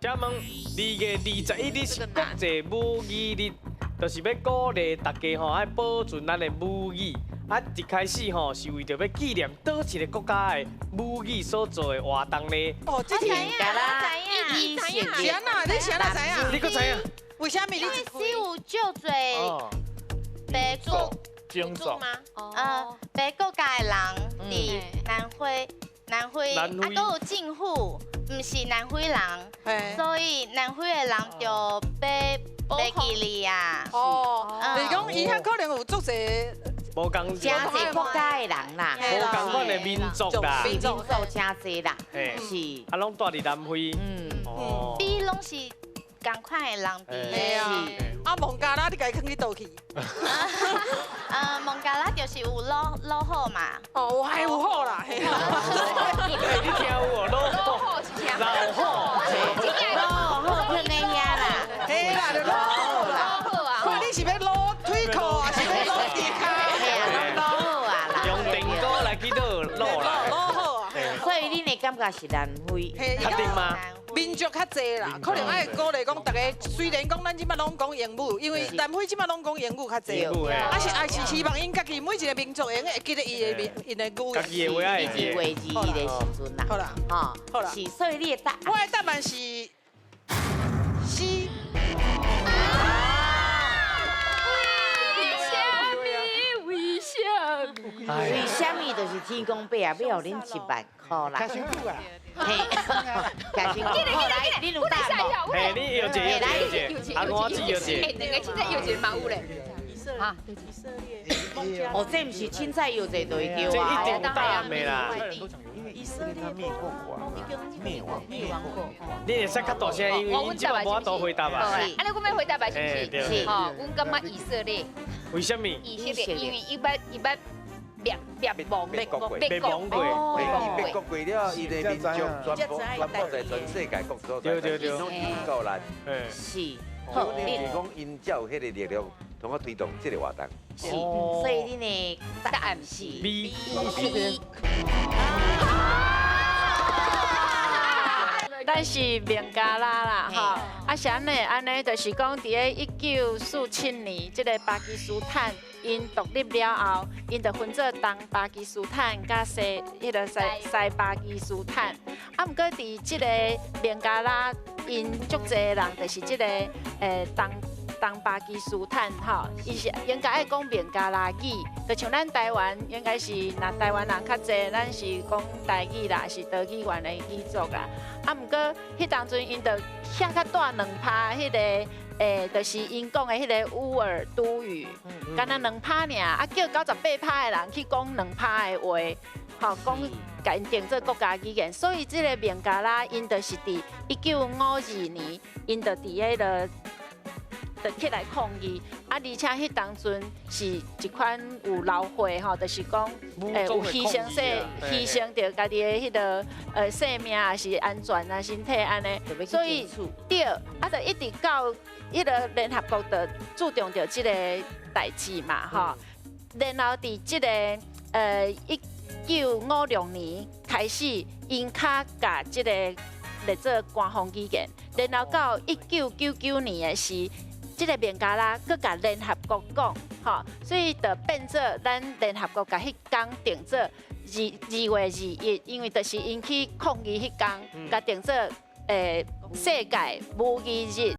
請問2月21日是國際母語日，就是欲鼓勵大家吼愛保存咱的母語。啊，一開始吼是為著欲紀念佗一個國家的母語所做的活動呢。哦，這題我知影，我知影。以色是列按怎？你是按怎知影？你閣知影？為啥物你因為是有足濟白族，種族嗎？別國家的人佇南非，南非啊，南非閣有政府，毋是南非人，所以南非的人就欲袂記哩啊。哦，就是講伊遐可能有足濟無仝誠濟國家的人啦，無仝款的民族啦，民族誠濟啦，是，啊，攏住佇南非。比攏是仝款的人佇嘿啊。啊，孟加拉你共伊囥去佗去？孟加拉就是有老老虎嘛。哦，有還有虎啦，嘿啊。你聽有無？老虎，老虎，老虎囥佇遐啦，嘿啦，就老虎啦。看你是欲滷腿褲，還是欲滷豬跤？嘿啊，攏老虎啊啦。用電鍋來去滷滷啦。老虎啊。所以恁的感覺是南非？確定嗎？民族較濟啦，可能愛鼓勵講逐家。雖然講咱這擺攏講英語，因為南非這擺攏講英語較濟，啊是啊是希望𪜶家己每一個民族會用會記得伊的民𪜶的語家己的話愛記。2月21的時陣啦。好啦，吼，好啦。是，所以你的答案，我的答案是 C。為啥物？為啥物？為啥物就是天公伯啊，欲予恁1萬箍啦。較辛苦啊！嘿，較辛苦。好來，你有答案無？嘿，你搖一搖一，啊我只搖一。哎，兩个凊彩搖一個嘛有咧。哈，以色列。哦，這毋是凊彩搖一個就會對這一啊。定有答案的啦。以色列滅過國，滅亡滅過。你會使較大聲，因為𪜶這擺無法度回答啊。是。按呢，阮欲回答吧，是毋是？是。吼，阮感覺以色列。為啥物？以色列，因為伊捌伊捌滅滅亡滅國過，滅亡過，滅國過了，伊的民族全部全部在全世界各所在，攏夠難。是。好，你是講𪜶才有彼個力量，通過推動這個活動。是，所以恁的答案是 B。咱是孟加拉啦，吼，啊是按呢按呢，就是講佇咧1947年，這个巴基斯坦𪜶獨立了後，𪜶就分做東巴基斯坦佮西彼个西西巴基斯坦。啊，毋過佇這个孟加拉，𪜶足濟人就是這个東巴基斯坦吼，伊是應該愛講孟加拉語，就像咱台灣應該是若台灣人較濟，咱是講台語啦，是多語言的語族啦。啊，毋過彼當陣𪜶就遐較大兩趴，彼个就是𪜶講的彼个烏爾都語，敢若兩趴爾，啊叫98趴的人去講兩趴的話，吼，講共𪜶定做國家語言，所以這个孟加拉𪜶就是佇1952年，𪜶就佇彼个就起來抗議，啊，而且彼當陣是一款有流血吼，就是講有犧牲著家己的彼个性命，抑是安全啊、身體按呢，所以對，啊，就一直到彼个聯合國就注重著這個代誌嘛，吼，然後佇這个1956年開始，𪜶較共這个列做官方語言，然後到1999年的時，這个孟加拉閣共聯合國講，吼，所以就變做咱聯合國共彼工定做2月21，因為就是𪜶去抗議彼工，共定做世界母語日。